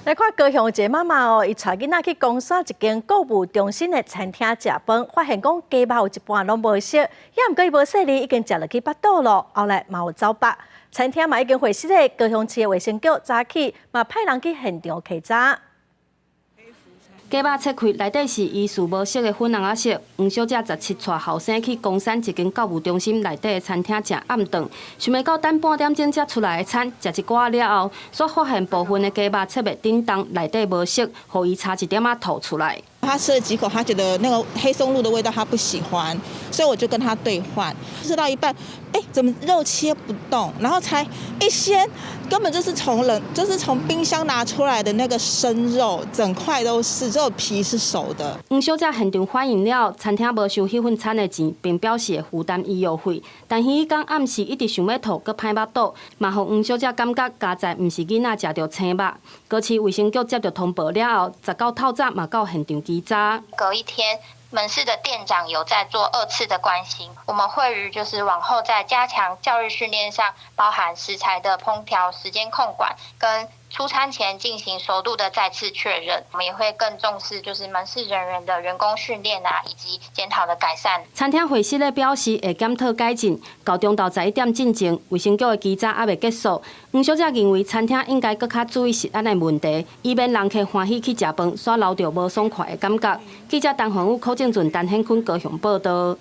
來看高雄一个媽媽哦，伊帶囡仔去岡山一間購物中心的餐廳食飯，發現講雞肉有一半攏無熟，也毋過伊無細膩，已經食落去腹肚咯，後來嘛有走腹。餐廳嘛已經回實咧，高雄市的衛生局早起嘛派人去現場稽查。雞肉切開，內底是疑似無熟的粉紅仔色。黃小姐17帶後生去岡山一間購物中心內底的餐廳食暗頓，想袂到等半點鐘才出來的餐，食一寡了後，煞發現部分的雞肉切袂振動，內底無熟，予伊差一點仔吐出來。他吃了幾口，他覺得那個黑松露的味道他不喜歡，所以我就跟他兌換。吃到一半，哎，怎麼肉切不動？然後才一掀，根本就是從冷，就是從冰箱拿出來的那個生肉，整塊都是，只有皮是熟的。黃小姐現場反映了，餐廳無收彼份餐的錢，並表示會負擔醫藥費。但是彼工暗時一直想欲吐，閣歹腹肚，嘛予黃小姐感覺佳哉毋是囡仔食著生肉。高市衛生局接到通報了後，19透早嘛到現場稽查。隔一天，門市的店長有在做二次的關心，我們會於就是往後在加強教育訓練上，包含食材的烹調時間控管跟出餐前進行熟度的再次確認。我們也會更重視就是門市人員的員工訓練啊，以及檢討的改善。餐廳會室咧表示會檢討改進，到中晝11點進前，衛生局的稽查猶未結束。黃小姐認為餐廳應該閣較注意食安的問題，以免人客歡喜去食飯，煞留著無爽快的感覺。記者陳宏宇、柯正俊、陳顯坤高雄報道。